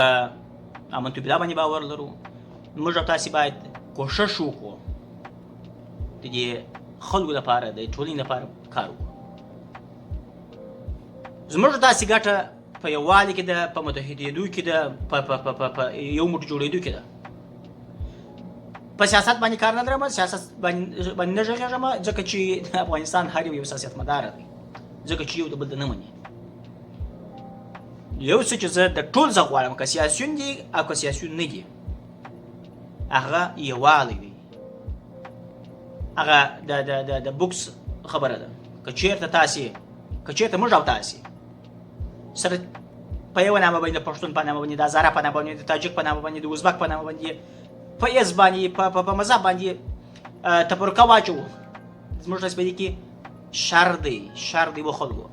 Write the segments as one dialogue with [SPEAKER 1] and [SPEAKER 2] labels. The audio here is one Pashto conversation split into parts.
[SPEAKER 1] امنتو بالله باندې باور لرو. موږ او تاسې باید کوښښ وکړو د دې خلکو لپاره، د ټولنې لپاره کار وکړو. زموږ داسې ګټه په یووالي کې ده، په متحدېدو کې ده، په یو موټي جوړېدو کې ده. په سیاست باندې کار نه لرم، سیاست باندې نه غږېږم، ځکه چې د افغانستان هر یو یو سیاستمدار دی، ځکه چې یو د بل د نه مني. یو څه چې زه د ټول څه غواړم، که سیاسیون دي او که سیاسیون نه دي، هغه یووالی دی. هغه د د د د بوکس خبره ده. که چیرته تاسې، که چیرته موږ او تاسې سره په یو نامه باندې، د پښتون په نامه باندې، د هزاره په نامه باندې، د تاجک په نامه باندې، د ازبک په نامه باندې، په اس باندې، په مذهب باندې تفرقه واچوو، زموږ تاسې په دې کې شر دی، شر دی وخلکو.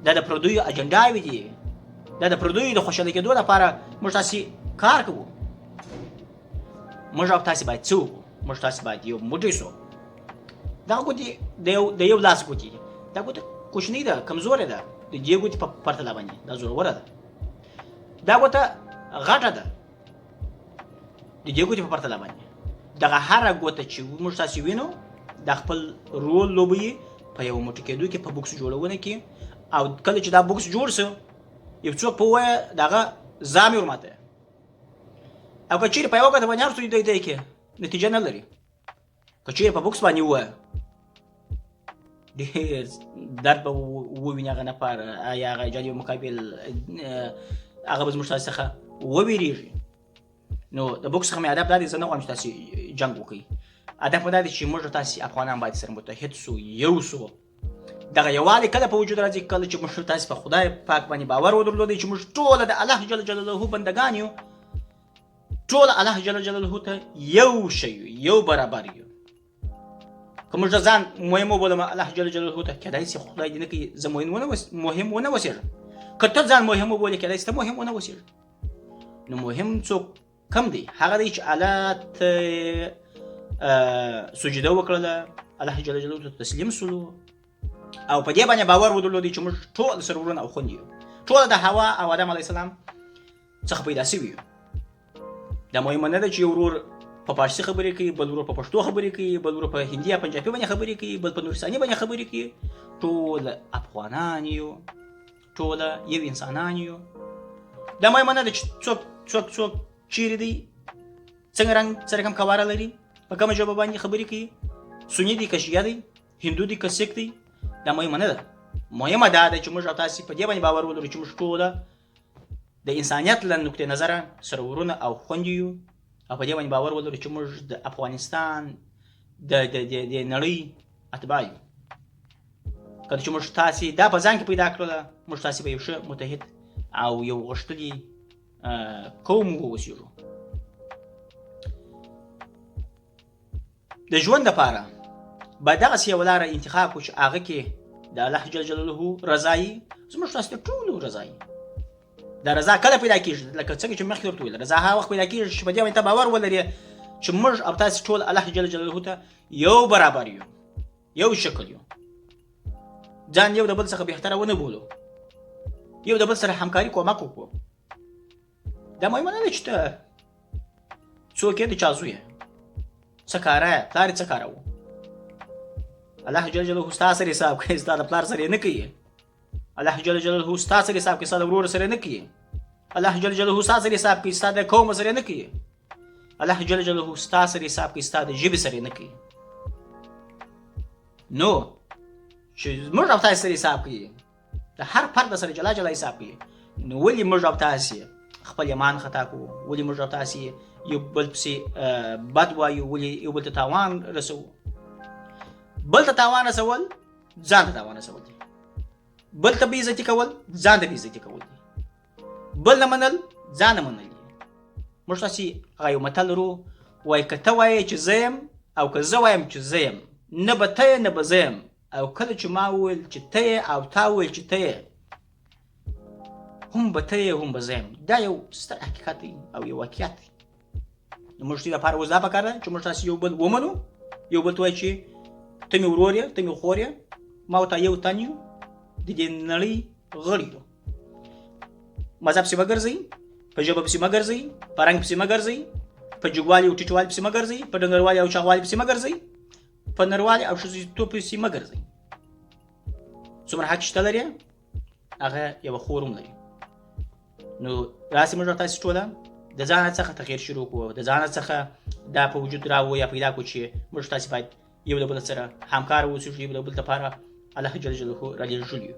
[SPEAKER 1] دا د پردیو اجنډاوې دي، دا د پردیو د خوشحاله کېدو لپاره موږ تاسې کار کوو. موږ او تاسې باید څه وکړو؟ موږ تاسې باید یو موټی شو. دغه ګوتې د یو لاس ګوتې دي، دا ګوته کوچنۍ ده، کمزورې ده، د دې ګوتې په پرتله باندې دا زوروره ده. دا ګوته غټه ده د دې ګوتې په پرتله باندې. دغه هره ګوته چې موږ تاسې وینو دا خپل رول لوبوي په یو موټي کېدو کې، په بوکس جوړونه کې. او کله چې دا بوکس جوړ سو، یو څوک په ووایه دغه زامې ورماته، او که چیرې په یوه ګوته باندې هر څه دی دی کې نتیجه نه لري. که چیرې په بوکس باندې ووایه ډېر درد به وویني هغه نفر یا هغه جانب مقابل، هغه به زموږ تاسې څخه وویرېږي. نو د بوکس څخه مې هدف دا دی، زه نه غواړم چې تاسې جنګ وکړئ. هدف مې دا دی چې موږ تاسې افغانان باید سره متحد سو، یو سو. دغه یووالی کله په وجود راځي؟ کله چې موږ تاسې په خدای پاک باندې باور ودرلودی چې موږ ټوله د الله جل جلاله بندګان یو، ټول الله جل جلاله ته یو شی یو، یو برابر یو. که موږ ځان مهم وبولم الله جل جلاله ته، کېدای شي خدای دې نه کوي زه مهم ونه وسېږم. که ته ځان مهم وبولې، کېدای شي ته مهم ونه وسېږې. نو مهم څوک کم دی؟ هغه دی چې الله ته سجده وکړله، الله جل جلاله ته تسلیم سولو، او په دې باندې باور ودرلودی چې موږ ټول سره ورونه او خوندي یو، ټول د حوا او آدم علیه السلام څخه پیدا سوي یو. دا مهمه نه ده چې یو ورور په فارسي خبرې کوي، بل ورور په پښتو خبرې کوي، بل ورور په هندي یا پنجابي باندې خبرې کوي، بل په نورستاني باندې خبرې کوي. ټول افغانان یو، ټول یو انسانان یو. دا مهمه نه ده چې څوک څوک څوک چیرې دی، څنګه رنګ، څه رقم قواره لري، په کومه ژبه باندې خبرې کوي، سني دی که شیعه دی، هندو دی که سیک دی. دا مهمه نه ده. مهمه دا ده چې موږ او تاسې په دې باندې باور ولرو چې موږ ټوله د انسانیت له نقطې نظره سره ورونه او خوندي یو، او په دې باندې باور ولرو چې موږ د افغانستان د د د د نړۍ اتباع یو. کله چې موږ تاسې دا په ځان کې پیدا کړله، موږ تاسې به یو ښه متحد او یو غښتلي قوم واوسېږو. د ژوند لپاره باید دغسې یوه لاره انتخاب کړو چې هغه کې د الله جل جلاله رضا وي، زموږ تاسو د ټولو رضا وي. دا رضا کله پیدا کېږي؟ لکه څنګه چې مخکې ورته وویل، رضا هغه وخت پیدا کېږي چې په دې باندې ته باور ولرې چې موږ او تاسې ټول الله جل جلاله ته یو برابر یو، یو شکل یو، ځان یو د بل څخه بهتره ونه بولو، یو د بل سره همکاري کومک وکړو. دا مهمه نه ده چې ته څوک یې، د چا زوی یې، څه کاره یې، پلار یې څه کاره و. الله جل جلاله ستا سره حساب کوي، ستا د پلار سره یې نه کوي. الله جل جلاله ستا سره حساب کوي، ستا د ورور سره نه کوي. الله جل جلاله ستا سره حساب کوي، ستا د قوم سره نه کوي. الله جل جلاله ستا سره حساب کوي، ستا د ژبې سره نه کوي. نو چې موږ او تاسو سره حساب کوي، د هر فرد سره جلا جلا حساب کوي، نو ولې موږ او تاسو خپل ایمان خطا کوو؟ ولې موږ او تاسو یو بل پسې بد وایو؟ ولې یو بل ته تاوان رسوو؟ بل ته تاوان رسول ځان ته تاوان رسول دي، بل ته بې عزتي کول ځان ته بې عزتي کول دي، بل نه منل ځان نه منل دي. موږ تاسې هغه یو متل لرو، وایي که ته وایې چې زه یم او که زه وایم چې زه یم، نه به ته یې نه به زه یم. او کله چې ما وویل چې ته یې او تا وویل چې ته یې، هم به ته یې هم به زه یم. دا یو ستر حقیقت دی او یو واقعیت دی. نو موږ دې لپاره اوس دا پکار ده چې موږ تاسې یو بل ومنو، یو بل ته وایو چې ته مې ورور یې، ته مې خور یې، ما او تا یو تن یو، د دې نړۍ غړي یو. مذهب پسې مه ګرځئ، په ژبه پسې مه ګرځئ، په رنګ پسې مه ګرځئ، په جګوالي او ټیټوالي پسې مه ګرځئ، په ډنګروالي او چاغوالي پسې مه ګرځئ، په نروالي او ښځیتوب پسې مه ګرځئ. څومره حق چې ته لرې هغه یوه خور هم لري. نو راسې موږ تاسو ټوله د ځانه څخه تغیر شروع کړو، د ځانه څخه دا په وجود راوو یا پیدا کړو چې موږ تاسو باید یو له بل سره همکار اوسو، یو له بل لپاره الله جل جلاله را لېږلي یو.